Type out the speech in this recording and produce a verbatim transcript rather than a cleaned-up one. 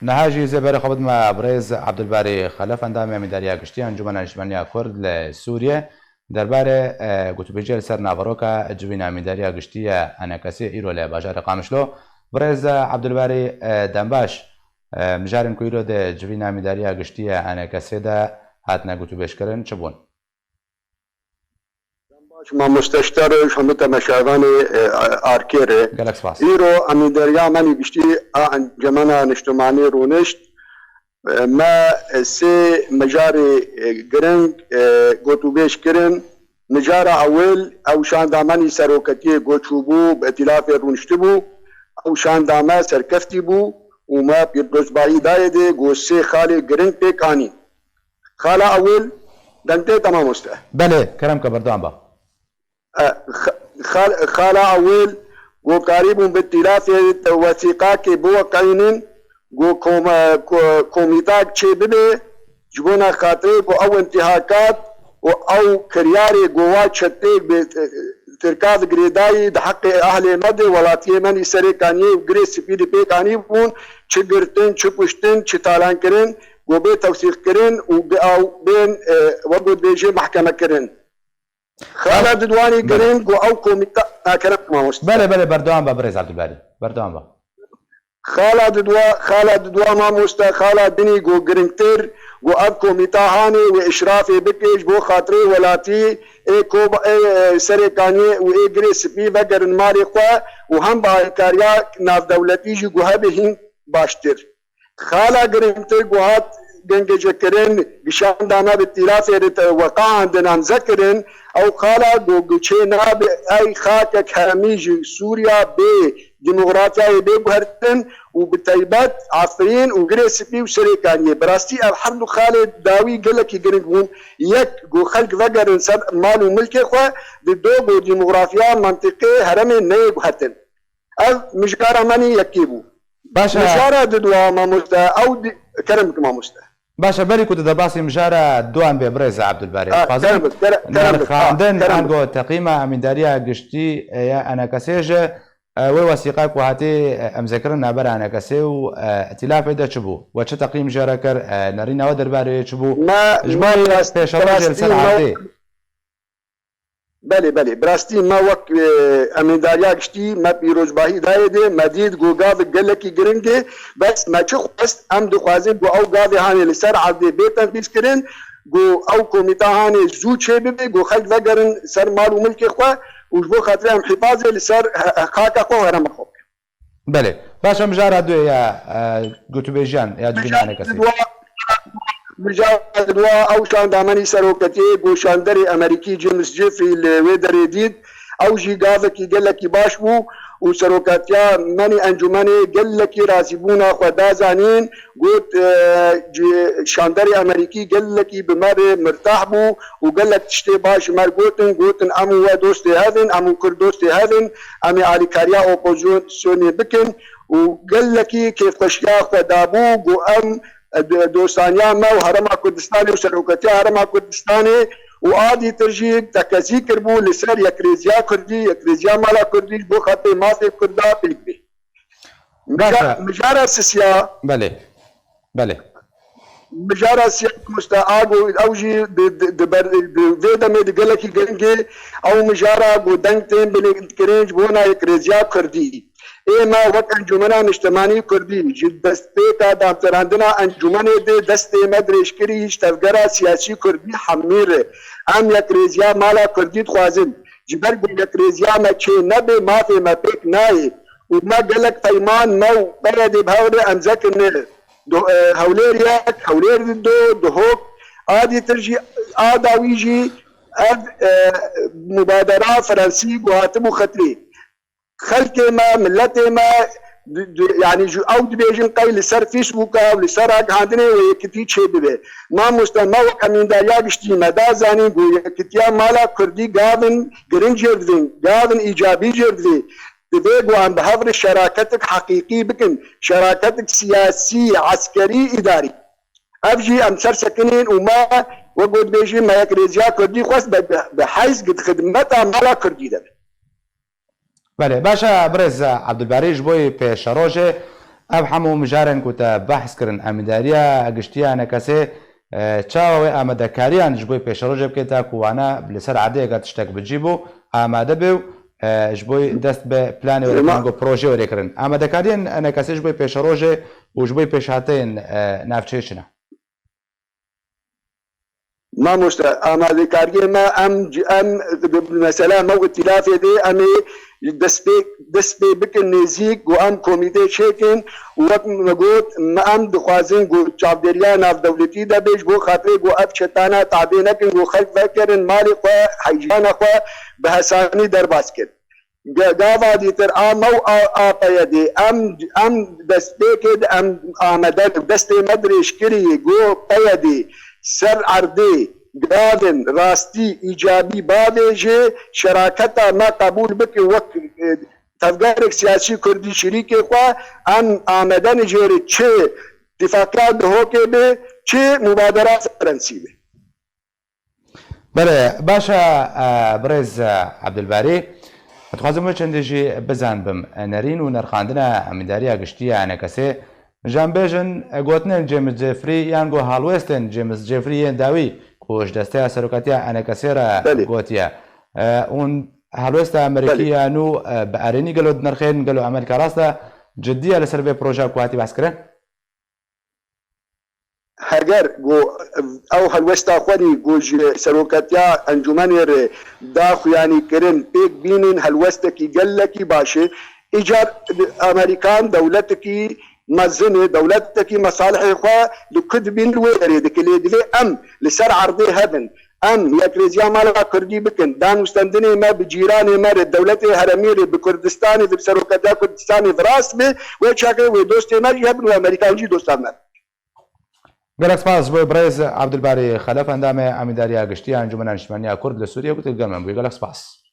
Niha jî zêberê xwe bidime birêz Abdulbarî Xelef, endamê Amîndariya Giştî ya Encûmena Niştimaniya Kurd li Sûriyê, derbarê, e, gotûbêjiya li ser naveroka civîna Amîndariya Giştî ya ENKSê îro li bajarê Qamişlo. Birêz Abdulbarî, e, dembaş, e, mijarên ku îro di civîna Amîndariya Giştî ya ENKSê de hatine gotûbêjkirin çi bûn? Baş mamoste ji te re û ji hemû temaşevanê, e, Arkê re. Gelek spas. Îro Amîndariya Menî Giştî a Encûmena Niştimanî rûnişt. E, me, e, sê mijarê, e, giring, e, gotûbêj kirin. Mijara ewil, ew şanda Menî Seroketiyê ku çûbû, bi îtîlafê rûniştibû. Ew şanda me serkeftî bû û me pîrozbahî dayê dê ku sê xalê giring pêk anîn. Xala ewil, deng tê te mamoste? Belê, kerem ke berdewam be. E, xa-, xal-, xala ewil, ku karîbûn bi îtîlafê wesîqakê biweqînin, ku kom-, ko-, komîtak çê bibe, ji bona xatirê ku ew întihakat û ew kiryarê ku wa çetê bi, e, Tirka di girêdayî di heqê ahlê me de, welatiyê Menî Serêkaniyê û Girê Spî de pêk anîbûn, çi girtin, çi kuştin, çi talankirin, ku bê tewsîqkirin û bi ew bên, e, wek ku dibêje mehkeme kirin. Xala Didwanî giring ku ew komîta, ha, kerem mamoste. Belê, belê, berdewam be birêz Abdulbarî. Berdewam be. Xala Didwa, Xala Didwa mamoste, xala dinî ku giringtir, ku ev komîta hanê wê îşrafê bike ji bo xatirê welatî, ê koba, ê, e, Serêkaniyê û ê Girê Spî vegerin malê xwe û hem bi alîkariya navdewletî jî ku hebe hîn baştir. Xala giringtir ku hat gengejekirin, gişanda me bi îtîlafê re te-, weqaandin, emze kirin, ew xala ku, ku çê nabe ey xakek hemî ji Sûriya bê demokratiyayê bê guhertin û bi taybet Efrîn û Girê Spî û Serêkaniyê. Bi rastî ev her du xalê dawî gelekî giring bûn. Yek ku xelk vegerin ser mal û milkê xwe, di do ku demokrafiya mentiqê heremê neyê guhertin. Ev mijara me nî yekê bû. Baş e. Mijara didwa mamoste, ew di-, kerem bike mamoste. Baş e, berî ku tu debasî mijara duan bê birêz Abdulbarî. Ha, dixwazim kerem bike, kerem, kerem bike. Ha, nerxandin kerem bike. Ango teqîma Emîndariya Giştî, e, ya ENKSê ji, e, wê wesîqa ku hatî, e, emzekirin navbera ENKSê û, e, îtîlafê de çi bû? We çi teqîm jê re kir? E, nerîna we derbarê wê çi bû? Me, ji me bo rast-, pêşerojê li ser erdê. Belê, belê. Bi rastî me wek, e, Emîndariya Giştî me pîrozbahî dayê dê, me dît ku gavek gelekî giring e, bes me çi xwest, em dixwazin ku ew gavê hanê li ser erdê bê tenfîzkirin, ku ew komîta hanê zû çê bibe, ku xelk vegerin ser mal û milkê xwe û ji bo xatirê em hifazê li ser he-, he-, xaka xwe û herêma xwe bikin. Belê. Baş e, mijara duyê ya, e, gotûbêjiyan ya civîna ENKSê. Mijara didwa, mijara didwa ew şanda Menî Seroketiyê ku şanderê Amerîkî James Jeffrey li wê derê dît, ew jî gavekî gelekî baş bû û Seroketiya Menî Encûmenê gelekî razîbûna xwe da zanîn, got, e, ci-, şanderê Amerîkî gelekî bi me re mirtah bû û gelek tiştê baş ji me re gotin, gotin, em û we dostê hev in, em û Kurd dostê hev in, em ê alîkariya opozisyonê bikin û gelekî kêfxweşiya xwe dabû ku em, e, dostaniya me û Herêma Kurdistanê û Seroketiya Herêma Kurdistanê û a dîtir jî tekezî kiribû li ser yekrêziya Kurdî, yekrêziya mala Kurdî ji bo xatirê mafê Kurda pêk bê. Baş e. Mija-, mijara sisiya. Belê. Belê. Mijara sisiya mamoste, a ku ew jî di, di, di ber, di vê demê di gelekî giring e, ew mijara ku deng tên bilindkirin ji bona yekrêziya Kurdî. Ê me wek Encûmena Niştimanî Kurdî ji destpêka dagirandina encûmenê de destê me dirêj kirî ji tevgera siyasî Kurdî hemî re. Em yekrêziya mala Kurdî dixwazin. Ji ber ku yekrêziya me çê nebe, mafê me pêk nayê. Û me gelek peyman me û P Y D'ê bi hev re emze kirine. Do-, e, Hewlêr yek, Hewlêr du, Duhok, a dîtir jî a dawî jî ev, e, mubadera Fransî ku hatibû xetirê. Xelkê me, miletê me, di-, di-, yanî ji ew dibêjin qey li ser Facebooka û li ser ragihandinê wê yekitî çêbibe. Mamoste, me wek Emîndariya Giştî me da zanîn ku yekitiya mala Kurdî gavin giring jêr divin, gavin îcabî jêr divê. Divê ku em bi hev re şeraketik heqîqî bikin, şeraketik siyasî, eskerî, îdarî. Ev jî em ser sekinîn û me, wek ku dibêjin, me yekrêziya Kurdî xwest be, be, bi heyz di xidmeta mala Kurdî de be. Belê, baş e, birêz Abdulbarî, ji bo yê pêşerojê, Ev hemû mijarên ku te behs kirin, amîdariya giştî ya enekesê, e, çawa wê amadekariyan ji bo pêşerojê bike ta ku wana li ser erdê eke tiştek bi cî bû, amade be û, e, ji bo dest bi planê were kirin, ku projê were kirin. Amadekariyên enekesê ji bo pêşerojê û ji bo pêşhateyên, e, navçeyê çi ne? Mamoste, amadekariyê me, em, em, mesela me û îtîlafê dê, em ê destpê, destpê bikin nêzîk, ku em komîtê çêkin, û wek me got, me em dixwazin ku çavdêriya navdewletî de bê, ji bo xatirê ku ev çetana tadê nekin, ku xelk vekerin, malê xwe, heyjana xwe bi hesanî derbas kin. Ge-, gava dîtir a me û a, a P Y D'ê, em, em destpêkê de em amade ne. Destê me dirêj kirî, got P Y D'ê ser erdê gavin rastî îcabî bavêje, şeraketa me qebûl bike wek, e, tevgerek siyasî kurdî şirîkê xwe, em amade ne jê re çi tifaqiya Duhokê be, çi mubadera Fransî be. Belê, baş e, e, birêz, e, Ebdulbarî. Dixwazim wê çendê jî bizanbim. E, nerîn û nirxandina amîdariya giştî ya enekesê, jan bêjin, e, gotinên James Jeffrey yan ku halwêstên James Jeffrey yên dawî ku ji desteya serokatiya enekesê re Belê. gotiye. E, hûn halwêsta Amerîkî Belê. ya nû, e, bi erênî gelo dinirxên, gelo Amerîka rast e, cidî ye li ser vê projeya ku hatî behs kirin? Heger ku ew helwesta xwe nî ku ji seroketiya encûmenê re da xuyanî kirin pêk bînin, helwestekî gelekî baş e. Îcar Amerîkan dewletekî mezin e, dewletekî mesalihê xwe li ku dibîn li wê derê dike. Lê divê em li ser erdê hebin. Em yekrêziya mala Kurdî bikin, danûstendinê me bi cîranê me re, dewletê herêmî re, bi Kurdistanê, bi seroketiya Kurdistanê bi rast be, wê çaxê wê dostê me jî hebin û Amerîkan jî dosta me. Gelek spas ji bo birêz Abdulbarî Xelef, endamê Amîdariya Giştî ya Encûmena Niştimaniya Kurd li Sûriyê ku tu digel me bûyî. Gelek spas.